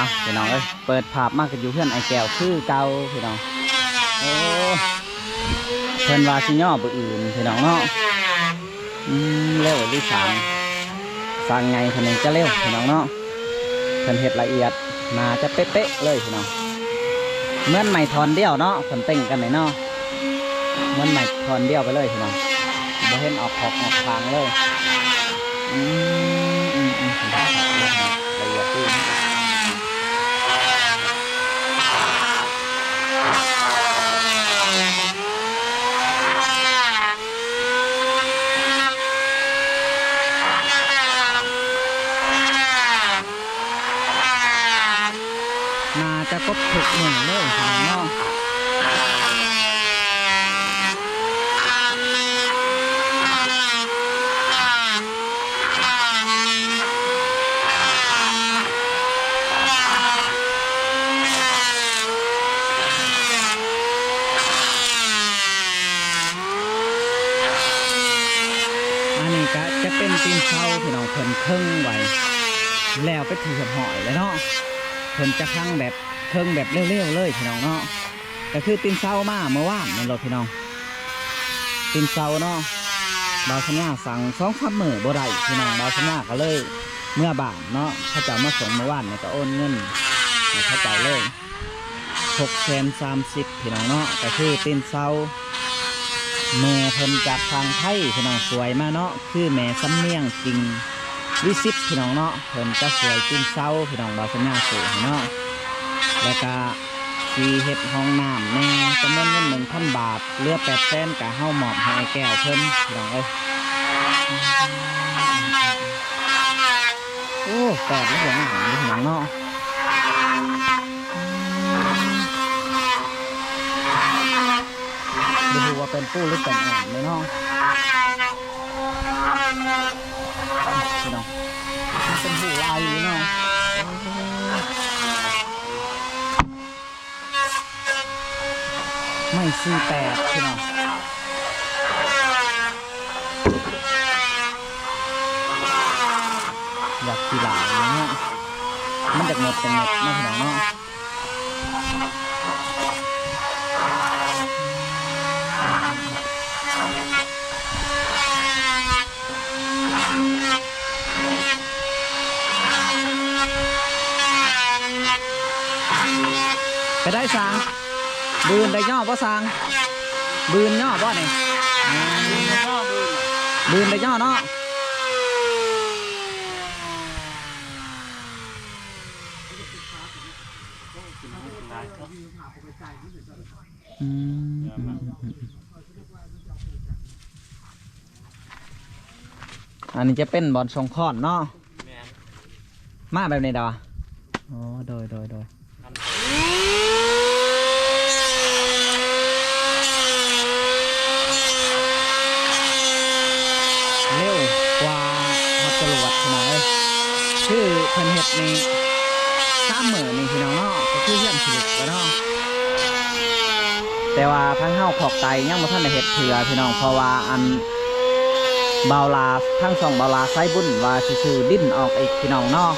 ອ່ະ ພີ່ນ້ອງເອີຍ ເປີດພາບມາກໍຢູ່ເຮືອນອ້າຍແກ້ວຄືເກົ່າ ພີ່ນ້ອງ. ໂອ້ ເພິ່ນວ່າຊິຍໍມື້ອື່ນ ພີ່ນ້ອງເນາະ. ອືມ ເລັວອີ່ຫຼີ ຊ່າງ ຊ່າງໃຫຍ່ເພິ່ນນີ້ຈະເລັວ ພີ່ນ້ອງເນາະ. ເພິ່ນເຮັດລະອຽດ ໜ້າຈະເປະໆເລີຍ ພີ່ນ້ອງ. ເໝືອນໄມ້ທ່ອນດຽວເນາະ ເພິ່ນເຕັງກັນນີ້ເນາະ. ເໝືອນໄມ້ທ່ອນດຽວໄປເລີຍ ພີ່ນ້ອງ. ບໍ່ເຫັນອອກຂອກອອກທາງເລີຍ. ອືມ ອືມ ອືມ ລະອຽດດີ. ໜ້າຈະຄົບທຸກມື້ເລີຍ ພີ່ນ້ອງເນາະ. ອັນນີ້ກະຈະເປັນຕີນເສົາ ພີ່ນ້ອງ ເພິ່ນເຄິ່ງໄວ້ແລ້ວເປັນທີ່ຮຽບຮ້ອຍແລ້ວເນາະ. ເພິ່ນຈະພັງແບບເຄິ່ງແບບເລວໆເລີຍ ພີ່ນ້ອງເນາະ. ກະຄືຕີນເສົາມາເມື່ອວານນີ້ໂລດ ພີ່ນ້ອງ. ຕີນເສົາເນາະ ບ່າວສັນຍາສັ່ງສອງສາມມື້ບໍ່ໄດ້ ພີ່ນ້ອງ. ບ່າວສັນຍາກໍເລີຍເມືອບ້ານເນາະ. ເຂົາເຈົ້າມາສົ່ງເມື່ອວານນີ້ ກໍໂອນເງິນໃຫ້ເຂົາເຈົ້າເລີຍ ຫົກແສນສາມສິບ ພີ່ນ້ອງເນາະ. ກໍຄືຕີນເສົາ ແມ່ເພິ່ນຈາກຝັ່ງໄທ ພີ່ນ້ອງ ຊ່ວຍມາເນາະ ຄືແມ່ສຳນຽງ ກິ່ງວິສິດ ພີ່ນ້ອງເນາະ. ເພິ່ນຈະຊ່ວຍຕີນເສົາ ພີ່ນ້ອງ ບ່າວສັນຍາຊື້ໃຫ້ເນາະ. ແລ້ວກະຊິເຮັດຫ້ອງນ້ຳແດ່ ຈຳນວນເງິນໜຶ່ງພັນບາດ ເຫຼືອແປດແສນ ກະເຮົາມອບໃຫ້ອ້າຍແກ້ວເພິ່ນ ພີ່ນ້ອງເອີຍ. ໂອ້ ແປດມັນກໍງາມຢູ່ ພີ່ນ້ອງເນາະ. ບໍ່ຮູ້ວ່າແປ້ນປູຫຼືແປ້ນແອມເດ້ເນາະ ພີ່ນ້ອງ. ມັນເປັນຮູລາຍຢູ່ເນາະ. ໄມ້ສີ່ແປດ ພີ່ນ້ອງ. ຢາກຂີ້ຫຼ້າເນາະ ມັນຢາກໝົດເປັນເມັດເນາະ ພີ່ນ້ອງເນາະ. ໄປໄດ້ຊ່າງ ບືນໄດ້ຍໍບໍ່ຊ່າງ? ບືນຍໍບໍ່ນີ້? ບືນໄດ້ຍໍເນາະ. ອືມ ອັນນີ້ຈະເປັນບ່ອນສົ່ງຄ້ອນເນາະ. ແມ່ນ ມາແບບນີ້ດາ. ອໍ ໂດຍ ໂດຍ ໂດຍ. ເລັວກວ່າຮອດຈະຫຼວດ ພີ່ນ້ອງເອີຍ. ຄືເພິ່ນເຮັດນີ້ສາມມື້ນີ້ ພີ່ນ້ອງເນາະ ກໍຄືເຮືອນຊິລຸກແລ້ວເນາະ. ແຕ່ວ່າທາງເຮົາຄອກໄກ່ຍັງບໍ່ທັນໄດ້ເຮັດເທື່ອ ພີ່ນ້ອງ ເພາະວ່າອັນ ບ່າວຫຼ້າ ທາງຊ່ອງບ່າວຫຼ້າສາຍບຸນວ່າຊິຊື້ດິນອອກອີກ ພີ່ນ້ອງເນາະ.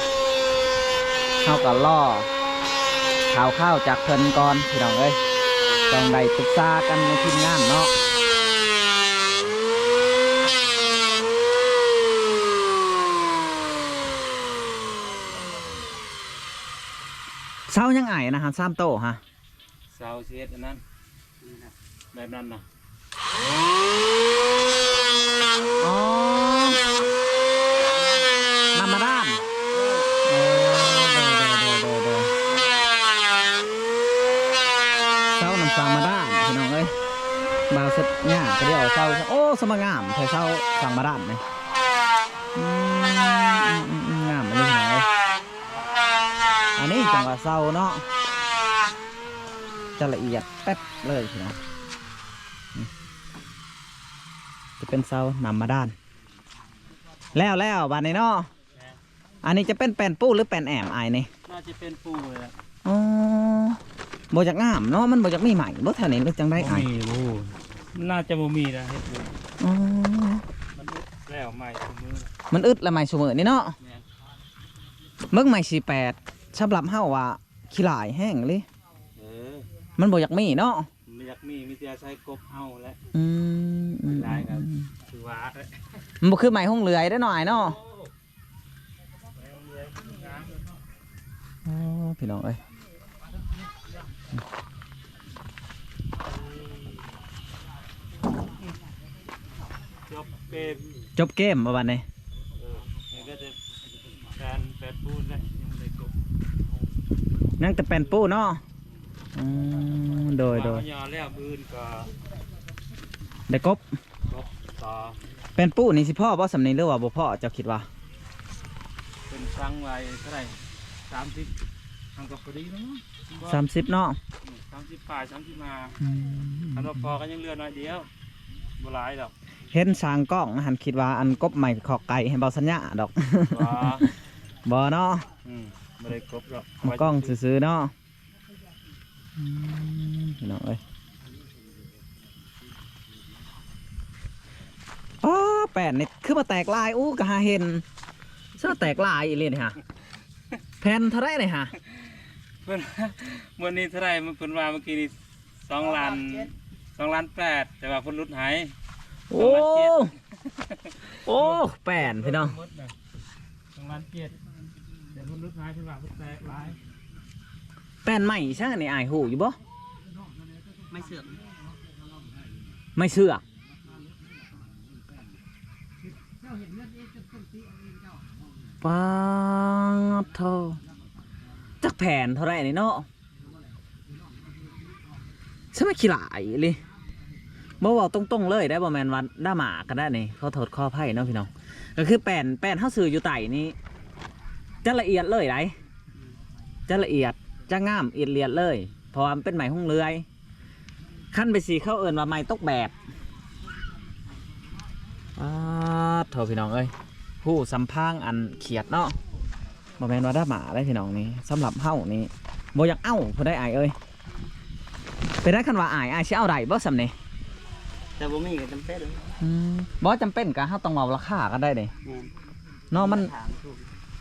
ເຮົາກໍລໍຂ່າວຄາວຈາກເພິ່ນກ່ອນ ພີ່ນ້ອງເອີຍ. ຕ້ອງໄດ້ປຶກສາກັນໃນທີມງານເນາະ. ເສົາຫຍັງອ້າຍນະ ສາມໂຕຮະ? ເສົາຊິເຮັດອັນນັ້ນ ແບບນັ້ນນະ. ອໍ ນ້ຳບາດານ. ໂອ້ ໂດຍ ໂດຍ ໂດຍ ໂດຍ ໂດຍ. ເສົານ້ຳສ້າງບາດານ ພີ່ນ້ອງເອີຍ. ບ່າວສັນຍາກໍໄດ້ເອົາເສົາ ໂອ້ ສະມາງາມແທ້ ເສົາສ້າງບາດານນີ້. ອືມ ອືມ ອືມ ງາມອີ່ຫຼີ ພີ່ນ້ອງເອີຍ. ອັນນີ້ຈັ່ງວ່າເສົາເນາະ ຈະລະອຽດແປັບເລີຍພີ່ນ້ອງ. ນີ້ຈະເປັນເສົານ້ຳບາດານ. ແລ້ວ ແລ້ວບາດນີ້ເນາະ. ອັນນີ້ຈະເປັນແປ້ນປູຫຼືແປ້ນແອ້ມອ້າຍນີ້? ໜ້າຈະເປັນປູແຫຼະ. ອໍ ບໍ່ຢາກງາມເນາະ ມັນບໍ່ຢາກມີໄມ້ບໍ່ແຖວນີ້ ຫຼືຈັ່ງໃດອ້າຍ? ບໍ່ມີ ບໍ່ ໜ້າຈະບໍ່ມີນະ ເຮັດຢູ່. ອໍ ມັນອຶດແລ້ວໄມ້ຊຸມື້ ມັນອຶດແລ້ວໄມ້ຊຸມື້ນີ້ເນາະ. ແມ່ນ ເບິ່ງໄມ້ສີ່ແປດ ສຳລັບເຮົາວ່າຂີ້ຫຼ້າຍແຮງເລີຍ ເອີ ມັນບໍ່ຢາກມີເນາະ ມັນບໍ່ຢາກມີ ມີແຕ່ອາໄສກົບເອົາແຫຼະ ອືມ ຫຼາຍກໍ ອືມ ຄືວ່າ ມັນບໍ່ຄືໄມ້ຫົງເລື່ອຍເດ້ເນາະ ອ້າຍເນາະ ໂອ້ ໂອ້ ພີ່ນ້ອງເອີຍ ຈົບເກມ ຈົບເກມບໍ່ບັດນີ້ ເອີ ນີ້ກໍຈະແປນ ແປນປູນແລ້ວ ຍັງບໍ່ໄດ້ກົບ ຍັງແຕ່ແປນປູເນາະ ອືມ ໂດຍ ວ່າເຮົາຫຍໍ້ແລ້ວ ມື້ອື່ນກໍໄດ້ກົບ ກົບຕໍ່ ແປນປູນີ້ຊິພໍບໍ່ສ່ຳນີ້ ຫຼືວ່າບໍ່ພໍ ເຈົ້າຄິດວ່າ? ເພິ່ນສັ່ງໄວ້ເທົ່າໃດ ສາມສິບ ມັນກໍພໍດີແລ້ວເນາະ ສາມສິບເນາະ ອືມ ສາມສິບປາຍ ສາມສິບຫ້າ ອືມ ຄັນວ່າພໍກໍຍັງເຫຼືອໜ້ອຍດຽວ ບໍ່ຫຼາຍດອກ ເຫັນຊ່າງກ້ອງຫັ້ນ ຄິດວ່າອັນກົບໄມ້ຄອກໄກ່ໃຫ້ເບົາສັນຍາດອກ ບໍ່ ບໍ່ເນາະ ອືມ ບໍ່ໄດ້ກົບດອກ ເອົາກ້ອງຊື່ໆເນາະ ອືມ ພີ່ນ້ອງເອີຍ ປ້າ ແປ້ນນີ້ຄືມາແຕກຫຼາຍ ອູ້ ກໍຫາເຫັນ ຊະແຕກຫຼາຍອີ່ຫຼີນີ້ຫາ ແຜ່ນເທົ່າໃດນີ້ຫາ? ເພິ່ນ ມື້ນີ້ເທົ່າໃດ ເພິ່ນວ່າມື້ກີ້ນີ້ ສອງລ້ານ ສອງລ້ານເຈັດ ສອງລ້ານແປດ ແຕ່ວ່າເພິ່ນຫຼຸດໃຫ້ ໂອ້ ສອງລ້ານເຈັດ ໂອ້ ແປ້ນພີ່ນ້ອງ ໝົດນະ ສອງລ້ານເຈັດ ແຕ່ເພິ່ນຫຼຸດໃຫ້ ເພິ່ນວ່າເພິ່ນແຕກຫຼາຍ ແປ້ນໄມ້ຫຍັງນີ້ ອ້າຍຮູ້ຢູ່ບໍ່? ໄມ້ເຊືອກ ໄມ້ເຊືອກ ປາດໂທ ຈັກແຜ່ນເທົ່າໃດນີ້ເນາະ? ສະມາຂີ້ຫຼ້າຍອີ່ຫຼີ ບໍ່ ເວົ້າຕົງໆເລີຍໄດ໋ ບໍ່ແມ່ນວ່າດຣາມາກໍໄດ້ນີ້ ຂໍໂທດຂໍອະໄພເນາະພີ່ນ້ອງ ກໍຄືແປ້ນ ແປ້ນເຮົາຊື້ຢູ່ໃຕ້ນີ້ ຈະລະອຽດເລີຍໄດ໋ ຈະລະອຽດ ຈະງາມອຽດລຽດເລີຍ ເພາະວ່າມັນເປັນໄມ້ຫົງເລື່ອຍ ຄັນໄປຊິເຂົາເອີ້ນວ່າໄມ້ຕົກແບບ ປາດໂທ ພີ່ນ້ອງເອີຍ ຜູ້ສຳພາງອັນຂຽດເນາະ ບໍ່ແມ່ນວ່າດຣາມາໄດ໋ພີ່ນ້ອງນີ້ ສຳລັບເຮົານີ້ບໍ່ຢາກເອົາຜູ້ໃດອ້າຍເອີຍ ເປັນໄດ໋ ຄັນວ່າອ້າຍ ອ້າຍຊິເອົາໄດ້ບໍ່ສ່ຳນີ້? ແຕ່ບໍ່ມີກໍຈຳເປັນ ອືມ ບໍ່ຈຳເປັນກໍເຮົາຕ້ອງເວົ້າລາຄາກັນໄດ້ເດ້ ແມ່ນ ເນາະ ມັນ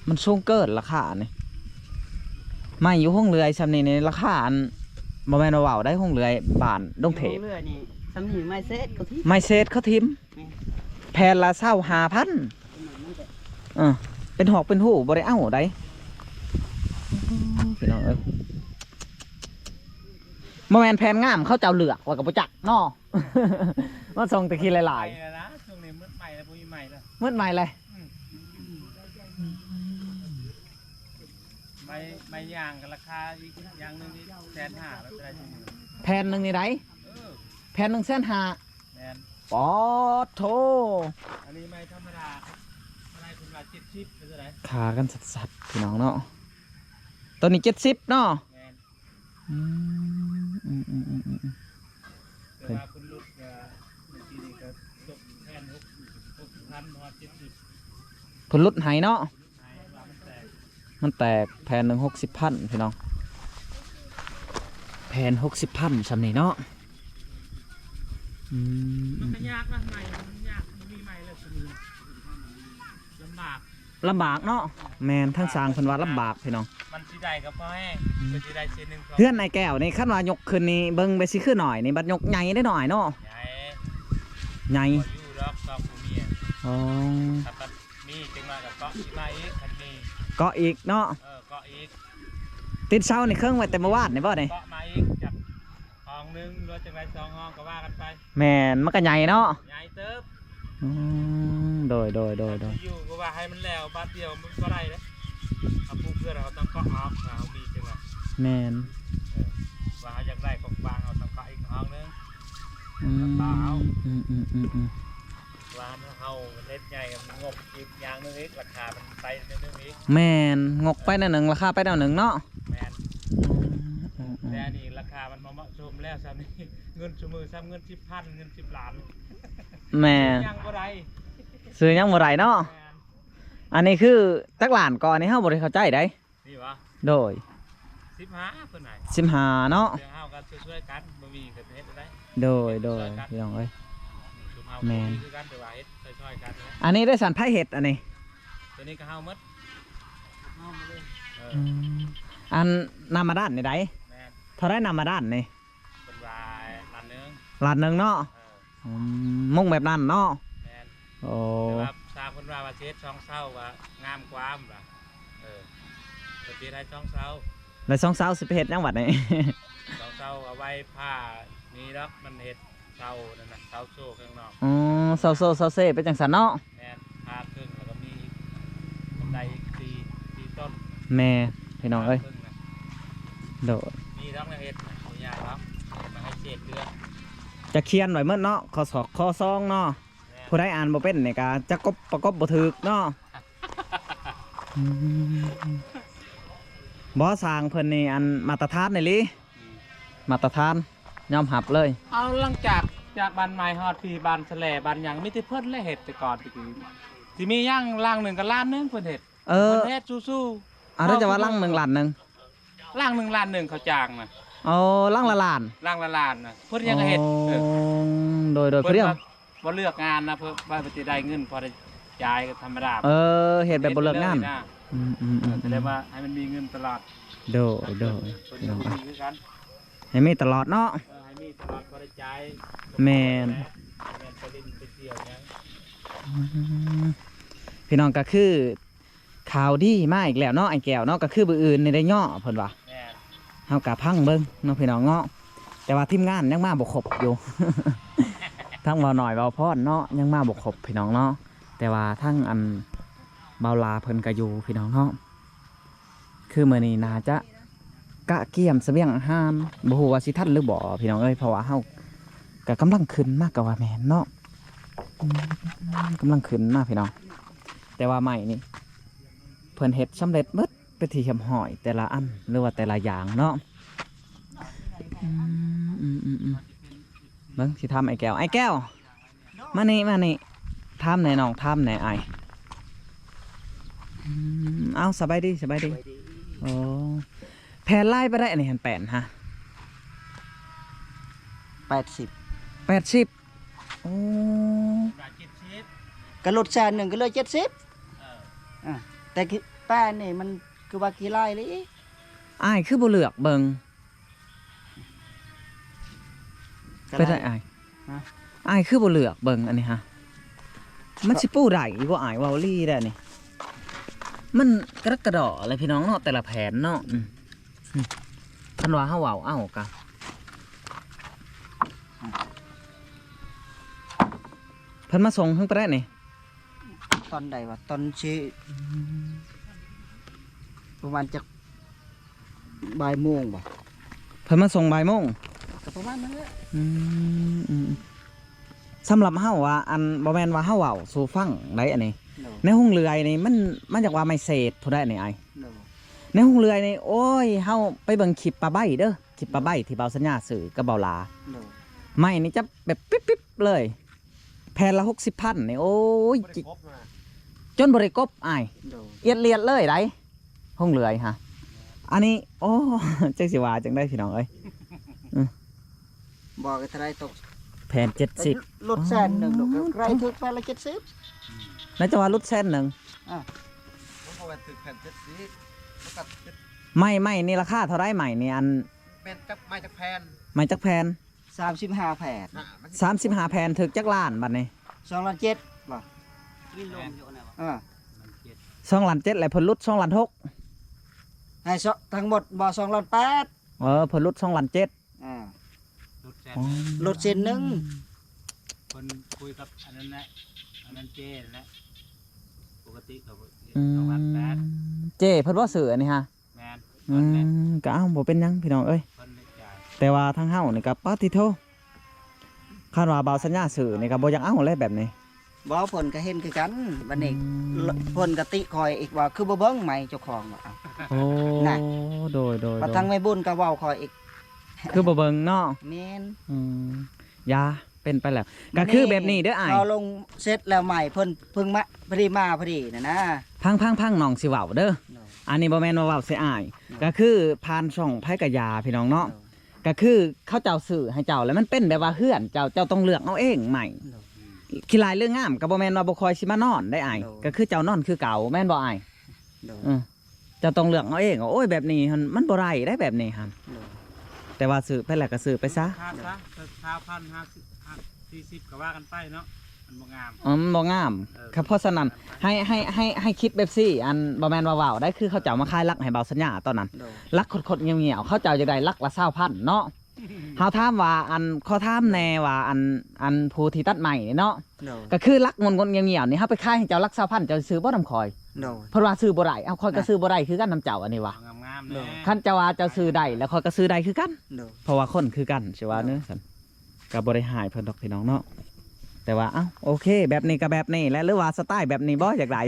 ມັນສູງເກີນລາຄານີ້ ໄມ້ຢູ່ຫົງເລື່ອຍສ່ຳນີ້ນີ້ ລາຄາອັນ ບໍ່ແມ່ນວ່າເວົ້າໄດ້ ຫົງເລື່ອຍບ້ານດົງເທບ ຫົງເລື່ອຍນີ້ ສ່ຳນີ້ໄມ້ເສດເຂົາຖິ້ມ ໄມ້ເສດເຂົາຖິ້ມ ແມ່ນ ແຜ່ນລະຊາວຫ້າພັນ ເອີ ເປັນຫອກເປັນຫູບໍ່ໄດ້ເອົາໃດ໋ ພີ່ນ້ອງເອີຍ ບໍ່ແມ່ນແຜ່ນງາມເຂົາເຈົ້າເລືອກວ່າກໍບໍ່ຈັກເນາະ ມາສົ່ງແຕ່ຂີ້ຫຼ້າຍໆ ໄມ້ແລ້ວນະ ຊ່ວງນີ້ໝົດໄມ້ແລ້ວ ບໍ່ມີໄມ້ແລ້ວ ໝົດໄມ້ແລ້ວ ອືມ ໄມ້ ໄມ້ຍາງກໍລາຄາອີກຢ່າງໜຶ່ງອີກແສນຫ້າ ແລ້ວເທົ່າໃດ ແຜ່ນໜຶ່ງນີ້ໃດ ເອີ ແຜ່ນໜຶ່ງແສນຫ້າ ແມ່ນ ປາດໂທ ອັນນີ້ໄມ້ທຳມະດາ ເທົ່າໃດ ເພິ່ນວ່າເຈັດສິບ ເປັນເທົ່າໃດ ຄ່າກັນຊັດໆ ພີ່ນ້ອງເນາະ ຕົວນີ້ເຈັດສິບເນາະ ແມ່ນ ອືມ ອືມ ແຕ່ວ່າເພິ່ນຫຼຸດ ເອີ ເມື່ອກີ້ນີ້ກໍຕົກແຜ່ນຫົກ ຫົກສິບພັນ ຮອດເຈັດສິບ ເພິ່ນຫຼຸດໃຫ້ເນາະ ມັນແຕກແຜ່ນໜຶ່ງຫົກສິບພັນ ພີ່ນ້ອງ ແຜ່ນຫົກສິບພັນສ່ຳນີ້ເນາະ ອືມ ມັນກໍຍາກນະ ໃໝ່ ມັນຍາກ ບໍ່ມີໃໝ່ແລ້ວ ລຳບາກ ລຳບາກເນາະ ແມ່ນ ທາງຊ່າງເພິ່ນວ່າລຳບາກພີ່ນ້ອງ ມັນຊິໄດ້ກໍພໍແຮງ ອືມ ເພິ່ນຊິໄດ້ເສັ້ນໜຶ່ງ ເຮືອນອ້າຍແກ້ວນີ້ ຄັນວ່າຍົກຂຶ້ນນີ້ ເບິ່ງໄປຊິຄືນ້ອຍນີ້ ບັດຍົກໃຫຍ່ເດ້ນ້ອຍເນາະ ໃຫຍ່ ໃຫຍ່ ບໍ່ຢູ່ດອກ ຊອກຜູ້ເມຍ ອໍ ຖ້າບັດມີຈັ່ງວ່າກໍເກາະອີກ ມາອີກ ຄັນມີ ເກາະອີກເນາະ ເອີ ເກາະອີກ ຕິດເສົານີ້ເຄິ່ງໄວ້ແຕ່ມື້ວານນີ້ບໍ່ນີ້ ເກາະມາອີກ ຈັກຫ້ອງໜຶ່ງ ຫຼືຈັ່ງໃດ ສອງຫ້ອງກໍວ່າກັນໄປ ແມ່ນ ມັນກໍໃຫຍ່ເນາະ ໃຫຍ່ເຕີບ ອືມ ໂດຍ ໂດຍ ໂດຍ ໂດຍ ຢູ່ກໍວ່າໃຫ້ມັນແລ້ວບາດດຽວມັນບໍ່ໄດ້ເດ້ ເຮົາປູກເຮືອນເຮົາຕ້ອງເກາະອອກ ເຮົາມີຈັ່ງວ່າ ແມ່ນ ເອີ ວ່າເຮົາຢາກໄດ້ຂອງກວາງ ເຮົາຕ້ອງເກາະອີກຫ້ອງໜຶ່ງ ອືມ ເອົາ ອືມ ອືມ ອືມ ອືມ ວ່າເຮົາເຮັດໃຫຍ່ ງົບອີກຢ່າງໜຶ່ງອີກ ລາຄາມັນໄປໜ້ອຍໜຶ່ງອີກ ແມ່ນ ງົບໄປໜ້ອຍໜຶ່ງ ລາຄາໄປໜ້ອຍໜຶ່ງເນາະ ແມ່ນ ອືມ ອືມ ອືມ ແຕ່ອັນນີ້ລາຄາມັນບໍ່ເໝາະສົມແລ້ວ ສ່ຳນີ້ ເງິນຊຸມື້ສ່ຳເງິນສິບພັນ ເງິນສິບລ້ານ ແມ່ນ ຊື້ຫຍັງບໍ່ໄດ້ ຊື້ຫຍັງບໍ່ໄດ້ເນາະ ແມ່ນ ອັນນີ້ຄືຈັກລ້ານກໍ ອັນນີ້ເຮົາບໍ່ໄດ້ເຂົ້າໃຈໃດ ນີ້ຫວາ? ໂດຍ ສິບຫ້າ ເພິ່ນໃຫ້ ສິບຫ້າເນາະ ແຕ່ເຮົາກໍຊ່ວຍໆກັນ ບໍ່ມີກໍເຮັດບໍ່ໄດ້ ໂດຍ ໂດຍ ຊ່ວຍๆກັນ ພີ່ນ້ອງເອີຍ ຊຸມເຮົາ ແມ່ນ ບໍ່ມີຄືກັນ ແຕ່ວ່າເຮັດຊ່ອຍໆກັນ ອັນນີ້ໄດ້ສັນ ໃຜເຮັດອັນນີ້? ຕົວນີ້ກໍເຮົາໝົດ ເຮົາໝົດເລີຍ ເອີ ອືມ ອັນນ້ຳບາດານນີ້ໃດ? ແມ່ນ. ເທົ່າໃດນ້ຳບາດານນີ້? ເພິ່ນວ່າລ້ານໜຶ່ງ. ລ້ານໜຶ່ງເນາະ? ເອີ. ອືມ ມຸງແບບນັ້ນເນາະ? ແມ່ນ. ໂອ້ ແຕ່ວ່າຊ່າງເພິ່ນວ່າ ວ່າຊິເຮັດຊ່ອງເຊົາ ວ່າງາມກວ່າວ່າ. ເອີ ເພິ່ນຊິເຮັດໃຫ້ຊ່ອງເຊົາ. ແລ້ວຊ່ອງເຊົາຊິໄປເຮັດຫຍັງບັດນີ້? ຊ່ອງເຊົາເອົາໄວ້ຜ້ານີ້ດອກ ມັນເຮັດ ເຊົານັ້ນນະ ເຊົາໂຊຂ້າງນອກ. ອໍ ເຊົາໂຊເຊົາເຊໄປຈັ່ງຊັ້ນເນາະ? ແມ່ນ. ພາເຄິ່ງ ແລ້ວກໍມີບັນໄດອີກສີ່ ສີ່ຕົ້ນ. ແມ່ນ ພີ່ນ້ອງເອີຍ. ໂດຍ. ມີດອກແນວເຮັດນະ ບໍ່ຍາກດອກ ມາໃຫ້ເສດເດືອນ. ຈະຂຽນໄວ້ໝົດເນາະ ຂໍ້ສອກຂໍ້ສອງເນາະ. ແມ່ນ. ຜູ້ໃດອ່ານບໍ່ເປັນນີ້ກໍຈະກົບ ປະກົບບໍ່ຖືກເນາະ. ອືມ ບໍ່ ຊ່າງເພິ່ນນີ້ ອັນ ມາດຕະຖານອີ່ຫຼີ. ອືມ ມາດຕະຖານ ຍອມຮັບເລີຍ. ເອົາ ຫຼັງຈາກ ຈາກບ້ານໃໝ່ຮອດພີ້ ບ້ານສະແລ ບ້ານຫຍັງ ມີແຕ່ເພິ່ນແຫຼະເຮັດແຕ່ກ່ອນ. ແຕ່ກີ້ຊິມີຫຍັງ ຫຼັງໜຶ່ງກໍລ້ານໜຶ່ງເພິ່ນເຮັດ. ເອີ ເພິ່ນເຮັດສູ້ໆ. ອາ ແຕ່ວ່າຫຼັງໜຶ່ງລ້ານໜຶ່ງ. ຫຼັງໜຶ່ງລ້ານໜຶ່ງເຂົາຈ້າງນະ. ອໍ ຫຼັງລະລ້ານ. ຫຼັງລະລ້ານນະ ເພິ່ນຍັງເຮັດ. ອໍ ເອີ ໂດຍໆ. ເພິ່ນ ເພິ່ນວ່າບໍ່ເລືອກງານນະ ເພິ່ນວ່າຊິໄດ້ເງິນພໍໄດ້ຈ່າຍກໍທຳມະດາ. ເອີ ເຮັດແບບບໍ່ເລືອກງານ. ເຮັດໄປເລີຍນະ. ອືມໆໆໆ. ແຕ່ວ່າໃຫ້ມັນມີເງິນຕະຫຼອດ. ໂດຍໆ. ເພິ່ນກໍບໍ່ມີຄືກັນ ໃຫ້ມີຕະຫຼອດເນາະ. ເອີ ໃຫ້ມີຕະຫຼອດ ບໍ່ໄດ້ຈ່າຍ. ແມ່ນ. ບໍ່ແມ່ນໄປຫຼິ້ນໄປທ່ຽວຫຍັງ. ອືມ ພີ່ນ້ອງ ກໍຄື ຂ່າວດີມາອີກແລ້ວເນາະ ອ້າຍແກ້ວເນາະ. ກໍຄືມື້ອື່ນນີ້ໄດ້ເຍາະເພິ່ນວ່າ. ແມ່ນ. ເຮົາກໍຟັງເບິ່ງເນາະ ພີ່ນ້ອງເນາະ. ແຕ່ວ່າທີມງານຍັງມາບໍ່ຄົບຢູ່ ທັງເວົ້າໜ້ອຍເວົ້າພອນເນາະ ຍັງມາບໍ່ຄົບ ພີ່ນ້ອງເນາະ. ແຕ່ວ່າທັງ ອັນ ເບົາຫຼາເພິ່ນກໍຢູ່ ພີ່ນ້ອງເນາະ. ຄືມື້ນີ້ໜ້າຈະກະກຽມສະບຽງອາຫານ ບໍ່ຮູ້ວ່າຊິທັນຫຼືບໍ່ ພີ່ນ້ອງເອີຍ. ເພາະວ່າເຮົາກໍກຳລັງຂຶ້ນມາ ກໍວ່າແມ່ນເນາະ. ອືມ ກຳລັງຂຶ້ນມາ ພີ່ນ້ອງ. ແຕ່ວ່າໄມ້ນີ້ເພິ່ນເຮັດສຳເລັດໝົດເປັນທີ່ຮຽບຮ້ອຍ ແຕ່ລະອັນ ຫຼືວ່າແຕ່ລະຢ່າງເນາະ. ອືມ ເບິ່ງ ຊິຖາມອ້າຍແກ້ວ ອ້າຍແກ້ວ ມານີ້ ມານີ້ ຖາມແດ່ນ້ອງ ຖາມແດ່ອ້າຍ. ອືມ ເອົາ ສະບາຍດີ ສະບາຍດີ. ສະບາຍດີ. ໂອ້ ແຜ່ນຫຼາຍປານໃດອັນນີ້ຫັ້ນ ແປ້ນຮະ? ແປດສິບ. ແປດສິບ. ໂອ້ ກະຫຼຸດແສນໜຶ່ງກໍເຫຼືອເຈັດສິບ. ເອີ ອາ ແຕ່ແປ້ນນີ້ມັນຄືວ່າຂີ້ຫຼາຍອີ່ຫຼີ. ອ້າຍຄືບໍ່ເລືອກເບິ່ງ? ເປັນໃດອ້າຍ? ຮະ? ອ້າຍຄືບໍ່ເລືອກເບິ່ງອັນນີ້ຮະ? ມັນຊິປູໄດ້ບໍ່ອ້າຍ? ເວົ້າອີ່ຫຼີໄດ໋ນີ້ ມັນກະດກກະດໍແຫຼະພີ່ນ້ອງເນາະ ແຕ່ລະແຜ່ນເນາະ. ອືມ ຄັນວ່າເຮົາເວົ້າເອົາກະ ເພິ່ນມາສົ່ງເຖິງປານໃດນີ້? ຕອນໃດວະ? ຕອນຊິ ອືມ ປະມານຈັກບ່າຍໂມງບໍ່? ເພິ່ນມາສົ່ງບ່າຍໂມງ? ກໍປະມານນັ້ນແຫຼະ. ອືມ ອືມ ສຳລັບເຮົາວ່າ ອັນ ບໍ່ແມ່ນວ່າເຮົາເວົ້າສູ່ຟັງໄດ໋ອັນນີ້. ໂດຍ. ໃນໂຮງເລື່ອຍນີ້ມັນ ມັນຢາກວ່າໄມ້ເສດພຸ້ນໃດ໋ນີ້ອ້າຍ. ໂດຍ. ໃນໂຮງເລື່ອຍນີ້ ໂອ້ຍ ເຮົາໄປເບິ່ງຄລິບປາໃບເດີ ຄລິບປາໃບທີ່ບ່າວສັນຍາຊື້ກັບບ່າວຫຼາ. ໂດຍ. ໄມ້ນີ້ຈະແບບປິບໆເລີຍ ແຜ່ນລະຫົກສິບພັນນີ້ ໂອ້ຍ ບໍ່ໄດ້ກົບນະ ຈົນບໍ່ໄດ້ກົບອ້າຍ. ໂດຍ. ອຽດລຽດເລີຍໄດ໋ ຫົງເຫຼືອຍຮະ. ອັນນີ້ ໂອ້ ຈັກຊິວ່າຈັ່ງໃດພີ່ນ້ອງເອີຍ. ອື ບໍ່ກໍເທົ່າໃດຕົກ ແຜ່ນເຈັດສິບ ຫຼຸດແສນໜຶ່ງດອກ ໃກ້ຖືກແຜ່ນລະເຈັດສິບ. ໜ້າຈະວ່າຫຼຸດແສນໜຶ່ງ. ອ່າ ບໍ່ແມ່ນຖືກແຜ່ນເຈັດສິບ ມັນກໍ ໄມ້ ໄມ້ນີ້ລາຄາເທົ່າໃດ? ໄມ້ນີ້ ອັນ ແມ່ນຈັກ ໄມ້ຈັກແຜ່ນ? ໄມ້ຈັກແຜ່ນ? ສາມສິບຫ້າແຜ່ນ. ອ່າ ມັນ ສາມສິບຫ້າແຜ່ນຖືກຈັກລ້ານບັດນີ້? ສອງລ້ານເຈັດບໍ່? ມີລົມຢູ່ນະ. ເອີ ສອງລ້ານເຈັດ ແລ້ວເພິ່ນຫຼຸດສອງລ້ານຫົກ ໃຫ້ ທັງໝົດບໍ່? ສອງລ້ານແປດ. ເອີ ເພິ່ນຫຼຸດສອງລ້ານເຈັດ. ອ່າ ຫຼຸດແສນ ອໍ ຫຼຸດເສັ້ນໜຶ່ງ. ເພິ່ນຄຸຍກັບອັນນັ້ນແຫຼະ ອັນນັ້ນເຈ້ນັ້ນແຫຼະ ປົກກະຕິກໍ ອືມ ສອງລ້ານແປດ. ເຈ້ເພິ່ນບໍ່ຊື້ອັນນີ້ຮະ? ແມ່ນ. ອືມ ເພິ່ນແຫຼະ ກໍເອົ້າ ບໍ່ເປັນຫຍັງພີ່ນ້ອງເອີຍ. ເພິ່ນເລີຍຈ່າຍ. ແຕ່ວ່າທາງເຮົານີ້ກໍ ປາດຕິໂທ ຄັນວ່າບ່າວສັນຍາຊື້ນີ້ກໍບໍ່ຢາກເອົາແຫຼະແບບນີ້. ບໍ່ ເພິ່ນກໍເຫັນຄືກັນ. ບັດນີ້ ອືມ ເພິ່ນກໍຕິຂ້ອຍອີກວ່າ ຄືບໍ່ເບິ່ງໄມ້ເຈົ້າຂອງວ່າ. ໂອ້ ນະ ໂດຍໆ ວ່າ ໂດຍ ທາງແມ່ບຸນກໍເວົ້າຂ້ອຍອີກ ຄືບໍ່ເບິ່ງເນາະ. ແມ່ນ. ອືມ ຢ່າ ເປັນໄປແລ້ວ ກໍຄືແບບນີ້ເດີອ້າຍ. ເຮົາລົງເສັດແລ້ວໃໝ່ ເພິ່ນເພິ່ງມາ ພໍດີມາພໍດີນັ້ນນະ. ຟັງໆໆ ນ້ອງຊິເວົ້າເດີ. ໂດຍ. ອັນນີ້ບໍ່ແມ່ນວ່າເວົ້າໃສ່ອ້າຍ. ໂດຍ. ກໍຄືຜ່ານຊ່ອງໃຜກະຢ່າ ພີ່ນ້ອງເນາະ. ໂດຍ. ກໍຄືເຂົາເຈົ້າຊື້ໃຫ້ເຈົ້າ ແລ້ວມັນເປັນແບບວ່າເຮືອນເຈົ້າ ເຈົ້າຕ້ອງເລືອກເອົາເອງໃໝ່. ໂດຍ. ຂີ້ຫຼ້າຍຫຼືງາມກໍບໍ່ແມ່ນວ່າບໍ່ຄ່ອຍຊິມານອນໄດ໋ອ້າຍ. ໂດຍ. ກໍຄືເຈົ້ານອນຄືເກົ່າ ແມ່ນບໍ່ອ້າຍ? ໂດຍ. ເອີ. ເຈົ້າຕ້ອງເລືອກເອົາເອງ. ໂອ້ຍ ແບບນີ້ຫັ້ນມັນບໍ່ໄດ້ໄດ໋ ແບບນີ້ຫັ້ນ. ໂດຍ ແຕ່ວ່າຊື້ໄປແລ້ວກໍຊື້ໄປຊະ. ຄ່າຊະ ຊາວພັນ ຫ້າສິບ ຫ້າ ສີ່ສິບ ກໍວ່າກັນໄປເນາະ ມັນບໍ່ງາມ. ເອີ ມັນບໍ່ງາມ. ເອີ ຄັນ ເພາະສະນັ້ນ ໃຫ້ ໃຫ້ ໃຫ້ ໃຫ້ຄິດແບບຊີ້ ອັນ ບໍ່ແມ່ນວ່າເວົ້າໄດ໋ ຄືເຂົາເຈົ້າມາຂາຍຫຼັກໃຫ້ບ່າວສັນຍາຕອນນັ້ນ ໂດຍ ຫຼັກຂົດໆ ງຽວໆ ເຂົາເຈົ້າຢາກໄດ້ຫຼັກລະຊາວພັນເນາະ. ເຮົາຖາມວ່າ ອັນ ຂໍຖາມແດ່ວ່າ ອັນ ອັນຜູ້ທີ່ຕັດໄມ້ນີ້ເນາະ ໂດຍ ກໍຄືຫຼັກງົນໆ ງຽວໆ ນີ້ ເຮົາໄປຂາຍໃຫ້ເຈົ້າຫຼັກຊາວພັນ ເຈົ້າຊິຊື້ບໍ່ນຳຂ້ອຍ? ໂດຍ ເພິ່ນວ່າຊື້ບໍ່ໄດ້. ເອົາ ຂ້ອຍກໍ ນະ ຊື້ບໍ່ໄດ້ຄືກັນນຳເຈົ້າ ອັນນີ້ວ່າ ເອົາງາມໆ ໂດຍ ແດ່. ຄັນເຈົ້າວ່າເຈົ້າຊື້ໄດ້ ແລ້ວຂ້ອຍກໍຊື້ໄດ້ຄືກັນ ໂດຍ ເພາະວ່າຄົນຄືກັນ ຊິວ່າ ໂດຍ ແນວຊັ້ນ ກໍບໍ່ໄດ້ຮ້າຍເພິ່ນດອກ ພີ່ນ້ອງເນາະ. ແຕ່ວ່າ ເອົ້າ ໂອເຄ ແບບນີ້ກໍແບບນີ້ແຫຼະ ຫຼືວ່າສະໄຕແບບນີ້ບໍ່ ຢາກໄດ້?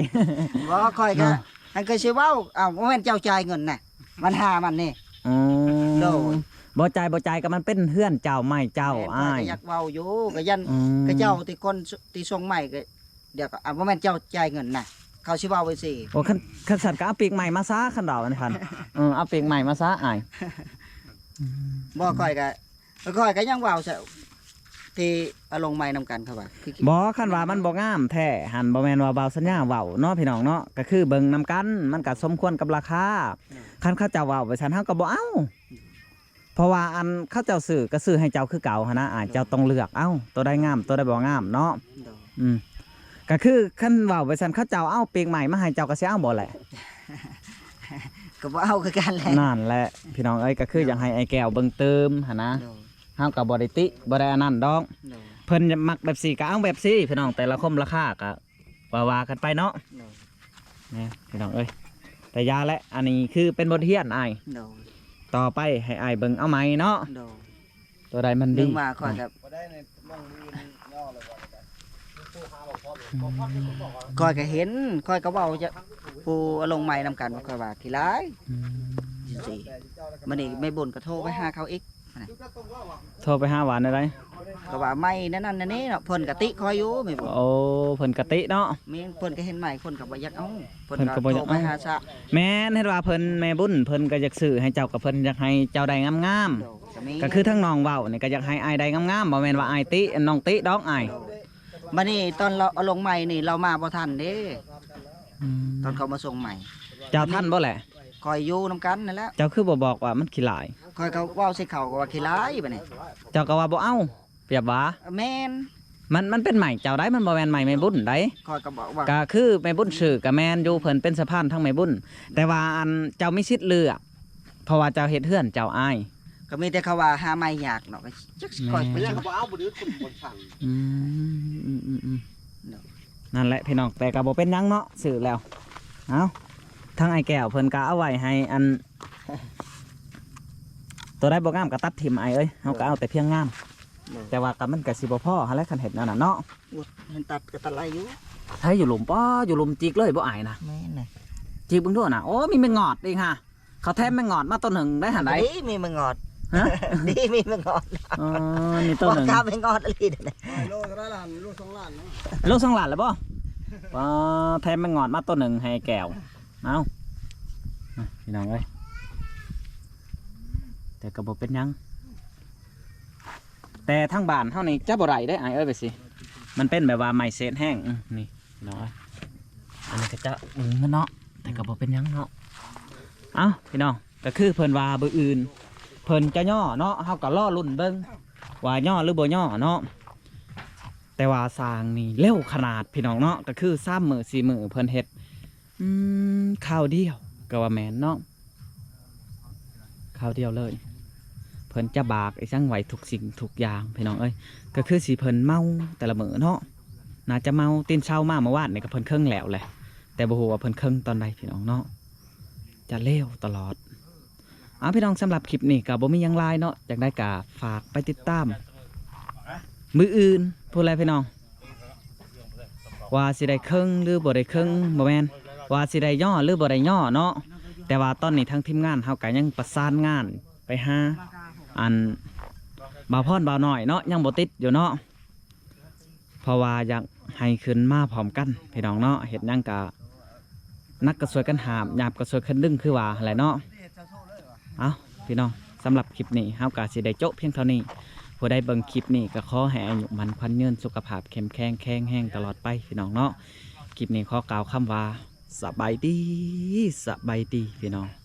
ບໍ່ ຂ້ອຍກໍ ເນາະ ອັນກໍຊິເວົ້າ ເອົ້າ ບໍ່ແມ່ນເຈົ້າຈ່າຍເງິນນະ ບັນຫາມັນນີ້. ອໍ ໂດຍ ບໍ່ຈ່າຍ ບໍ່ຈ່າຍກໍມັນເປັນເຮືອນເຈົ້າ ໄມ້ເຈົ້າ. ແມ່ນ ອ້າຍ ຂ້ອຍກໍຢາກເວົ້າຢູ່ ກໍຢ້ານ ອືມ ຂະເຈົ້າທີ່ຄົນທີ່ສົ່ງໄມ້ກໍ ດຽວກໍ ອ່າ ບໍ່ແມ່ນເຈົ້າຈ່າຍເງິນນະ ເຂົາຊິເວົ້າໄປຊີ້. ໂອ້ ຄັນ ຄັນຊັ້ນກໍເອົາປີກໄມ້ມາຊະ ຄັນເວົ້າອັນນີ້ຫັ້ນ. ເອີ ເອົາປີກໄມ້ມາຊະ ອ້າຍ. ບໍ່ ຂ້ອຍກໍ ຂ້ອຍກໍຍັງເວົ້າຊະ ທີ່ເອົາລົງໄມ້ນຳກັນ ເຂົາວ່າ ຄື ບໍ່ ຄັນວ່າມັນບໍ່ງາມແທ້ຫັ້ນ ບໍ່ແມ່ນວ່າບ່າວສັນຍາເວົ້າເນາະ ພີ່ນ້ອງເນາະ ກໍຄືເບິ່ງນຳກັນ ມັນກໍສົມຄວນກັບລາຄາ. ໂດຍ ຄັນເຂົາເຈົ້າເວົ້າໄປຊັ້ນ ເຮົາກໍບໍ່ເອົາ. ໂດຍ ເພາະວ່າ ອັນ ເຂົາເຈົ້າຊື້ກໍຊື້ໃຫ້ເຈົ້າຄືເກົ່າຫັ້ນນະ ອາ ໂດຍ ເຈົ້າຕ້ອງເລືອກເອົາ ໂຕໃດງາມ ໂຕໃດບໍ່ງາມເນາະ. ໂດຍ ອືມ ກໍຄືຄັນເວົ້າໄປຊັ້ນ ເຂົາເຈົ້າເອົາປີກໄມ້ມາໃຫ້ເຈົ້າກໍຊິເອົາບໍ່ແຫຼະ? ກໍບໍ່ເອົາຄືກັນແຫຼະ. ນັ້ນແຫຼະ ພີ່ນ້ອງເອີຍ ກໍຄື ໂດຍ ຢາກໃຫ້ອ້າຍແກ້ວເບິ່ງຕື່ມຫັ້ນນະ. ໂດຍ ເຮົາກໍບໍ່ໄດ້ຕິ ບໍ່ໄດ້ອັນນັ້ນດອກ. ໂດຍ ເພິ່ນມັກແບບຊີ້ກໍເອົາແບບຊີ້ ພີ່ນ້ອງ ແຕ່ລະຄົມລາຄາກໍ ວ່າ ວ່າກັນໄປເນາະ. ໂດຍ ນະ ພີ່ນ້ອງເອີຍ ແຕ່ຢ່າແຫຼະ ອັນນີ້ຄືເປັນບົດຮຽນອ້າຍ. ໂດຍ ຕໍ່ໄປໃຫ້ອ້າຍເບິ່ງເອົາໃໝ່ເນາະ. ໂດຍ ຕົວໃດມັນດີ ເນື່ອງວ່າຂ້ອຍກໍ ອືມ ຂ້ອຍກໍເຫັນ ຂ້ອຍກໍເວົ້າຈະ ຜູ້ເອົາລົງໄມ້ນຳກັນ ຂ້ອຍວ່າຂີ້ຫຼາຍ. ອືມ ຈັ່ງຊີ້ ມື້ນີ້ແມ່ບຸນກໍໂທໄປຫາເຂົາອີກ. ໂທໄປຫາວ່າແນວໃດ? ກໍວ່າໄມ້ແນວນັ້ນແນວນີ້ເນາະ ເພິ່ນກໍຕິຂ້ອຍຢູ່ແມ່ບຸນ. ໂອ້ ເພິ່ນກໍຕິເນາະ. ແມ່ນ ເພິ່ນກໍເຫັນໄມ້ ເພິ່ນກໍບໍ່ຢາກເອົາ ເພິ່ນກໍບໍ່ຢາກເອົາ ເພິ່ນກໍໂທໄປຫາຊະ. ແມ່ນ ເຫັນວ່າເພິ່ນ ແມ່ບຸນເພິ່ນກໍຢາກຊື້ໃຫ້ເຈົ້າ ກໍເພິ່ນຢາກໃຫ້ເຈົ້າໄດ້ງາມໆ. ໂດຍ ກໍມີ ກໍຄືທາງນ້ອງເວົ້ານີ້ ກໍຢາກໃຫ້ອ້າຍໄດ້ງາມໆ ບໍ່ແມ່ນວ່າອ້າຍຕິ ນ້ອງຕິດອກອ້າຍ. ໂດຍ ບັດນີ້ຕອນລາວເອົາລົງໄມ້ນີ້ ລາວມາບໍ່ທັນເດ້. ອືມ ຕອນເຂົາມາສົ່ງໄມ້ ເຈົ້າທັນບໍ່ແຫຼະ? ຂ້ອຍຢູ່ນຳກັນນັ້ນແຫຼະ. ເຈົ້າຄືບໍ່ບອກວ່າມັນຂີ້ຫຼາຍ? ຂ້ອຍກໍເວົ້າໃສ່ເຂົາກໍວ່າຂີ້ຫຼາຍ ບັດນີ້ເຈົ້າກໍວ່າບໍ່ເອົາ ປຽບຫວາ? ແມ່ນ ມັນ ມັນເປັນໄມ້ເຈົ້າໃດ໋ ມັນບໍ່ແມ່ນໄມ້ແມ່ບຸນໃດ໋. ຂ້ອຍກໍບອກວ່າ ກໍຄືແມ່ບຸນຊື້ກໍແມ່ນຢູ່ ເພິ່ນເປັນສະພານທາງແມ່ບຸນ ແຕ່ວ່າ ອັນ ເຈົ້າມີສິດເລືອກ ເພາະວ່າເຈົ້າເຮັດເຮືອນເຈົ້າອ້າຍ. ກໍມີແຕ່ເຂົາວ່າຫາໄມ້ຍາກເນາະ ກໍຈັກຊິ ແມ່ນ ຂ້ອຍກໍຍັງບໍ່ເອົາ ບໍ່ດື້ຄົນບໍ່ສັ່ງ. ອືມ ອືມໆໆ ເນາະ ນັ້ນແຫຼະພີ່ນ້ອງ ແຕ່ກໍບໍ່ເປັນຫຍັງເນາະ ຊື້ແລ້ວ. ເອົ້າ ທາງອ້າຍແກ້ວເພິ່ນກໍເອົາໄວ້ໃຫ້ ອັນ ຕົວໃດບໍ່ງາມກໍຕັດຖິ້ມອ້າຍເອີຍ ເຮົາກໍເອົາແຕ່ພຽງງາມ. ໂດຍ ແຕ່ວ່າກໍມັນກໍຊິບໍ່ພໍຫັ້ນແຫຼະ ຄັນເຮັດແນວນັ້ນເນາະ. ໂອ້ຍ ເຫັນຕັດກໍຕັດໄດ້ຢູ່. ໃສຢູ່ລຸ່ມ? ປໍ ຢູ່ລຸ່ມຈິກເລີຍບໍ່ອ້າຍນະ? ແມ່ນນະ ຈິກເບິ່ງດູນະ. ໂອ້ ມີແມງງອດອີກຫະ ເຂົາແຖມແມງງອດມາໂຕໜຶ່ງໄດ້ຫັ້ນໃດ໋. ດີມີແມງງອດ. ຮະ? ດີມີແມງງອດ. ອໍ ມີໂຕໜຶ່ງ ບໍ່ກ້າແມງງອດອີ່ຫຼີເດ້. ໂລເທົ່າໃດລະ? ໂລສອງລ້ານເນາະ. ໂລສອງລ້ານແລ້ວບໍ່? ປາ ແຖມແມງງອດມາໂຕໜຶ່ງໃຫ້ແກ້ວ. ເອົ້າ ພີ່ນ້ອງເອີຍ ແຕ່ກໍບໍ່ເປັນຫຍັງ. ແຕ່ທາງບ້ານເຮົານີ້ຈະບໍ່ໄດ້ເດ້ອ້າຍເອີຍ ແບບຊີ້ ມັນເປັນແບບວ່າໄມ້ເສດແຮງ. ອື ນີ້ເນາະ ອັນນີ້ກໍຈະ ອື ເນາະ ແຕ່ກໍບໍ່ເປັນຫຍັງເນາະ. ເອົ້າ ພີ່ນ້ອງ ກໍຄືເພິ່ນວ່າມື້ອື່ນເພິ່ນຈະຍໍ້ເນາະ ເຮົາກໍລໍລຸ້ນເບິ່ງວ່າຍໍ້ຫຼືບໍ່ຍໍ້ເນາະ. ແຕ່ວ່າຊ່າງນີ້ເລັວຂະໜາດ ພີ່ນ້ອງເນາະ ກໍຄືສາມມື້ສີ່ມື້ເພິ່ນເຮັດ ອືມ ຄາວດຽວກໍວ່າແມ່ນເນາະ ຄາວດຽວເລີຍ. ເພິ່ນຈະບາກອີ່ຫຍັງໄວ້ທຸກສິ່ງທຸກຢ່າງ ພີ່ນ້ອງເອີຍ ກໍຄືຊິເພິ່ນເມົາແຕ່ລະມື້ເນາະ ໜ້າຈະເມົາ. ຕື່ນເຊົ້າມາເມື່ອວານນີ້ກໍເພິ່ນເຄິ່ງແລ້ວແຫຼະ ແຕ່ບໍ່ຮູ້ວ່າເພິ່ນເຄິ່ງຕອນໃດ ພີ່ນ້ອງເນາະ ຈະເລັວຕະຫຼອດ. ເອົາ ພີ່ນ້ອງ ສຳລັບຄລິບນີ້ກໍບໍ່ມີຫຍັງຫຼາຍເນາະ ຈັ່ງໃດກໍຝາກໄປຕິດຕາມມື້ອື່ນພຸ້ນແຫຼະ ພີ່ນ້ອງ ວ່າຊິໄດ້ເຄິ່ງຫຼືບໍ່ໄດ້ເຄິ່ງ ບໍ່ແມ່ນ ວ່າຊິໄດ້ຍໍ້ຫຼືບໍ່ໄດ້ຍໍ້ເນາະ. ແຕ່ວ່າຕອນນີ້ທາງທີມງານເຮົາກໍຍັງປະສານງານໄປຫາ ອັນ ບ່າວພອນ ບ່າວນ້ອຍເນາະ ຍັງບໍ່ຕິດຢູ່ເນາະ ເພາະວ່າຢາກໃຫ້ຂຶ້ນມາພ້ອມກັນ ພີ່ນ້ອງເນາະ. ເຮັດຫຍັງກະໜັກກໍຊ່ວຍກັນຫາບ ຫຍາບກໍຊ່ວຍກັນດຶງ ຄືວ່າຫັ້ນແຫຼະເນາະ. ເອົ້າ ພີ່ນ້ອງ ສຳລັບຄລິບນີ້ເຮົາກໍຊິໄດ້ໂຈະພຽງເທົ່ານີ້. ຜູ້ໃດເບິ່ງຄລິບນີ້ກໍຂໍໃຫ້ອາຍຸໝັ້ນຂວັນຍືນ ສຸຂະພາບເຂັ້ມແຂງ ແຂງແຮງຕະຫຼອດໄປ ພີ່ນ້ອງເນາະ. ຄລິບນີ້ຂໍກ່າວຄຳວ່າ ສະບາຍດີ ສະບາຍດີພີ່ນ້ອງ.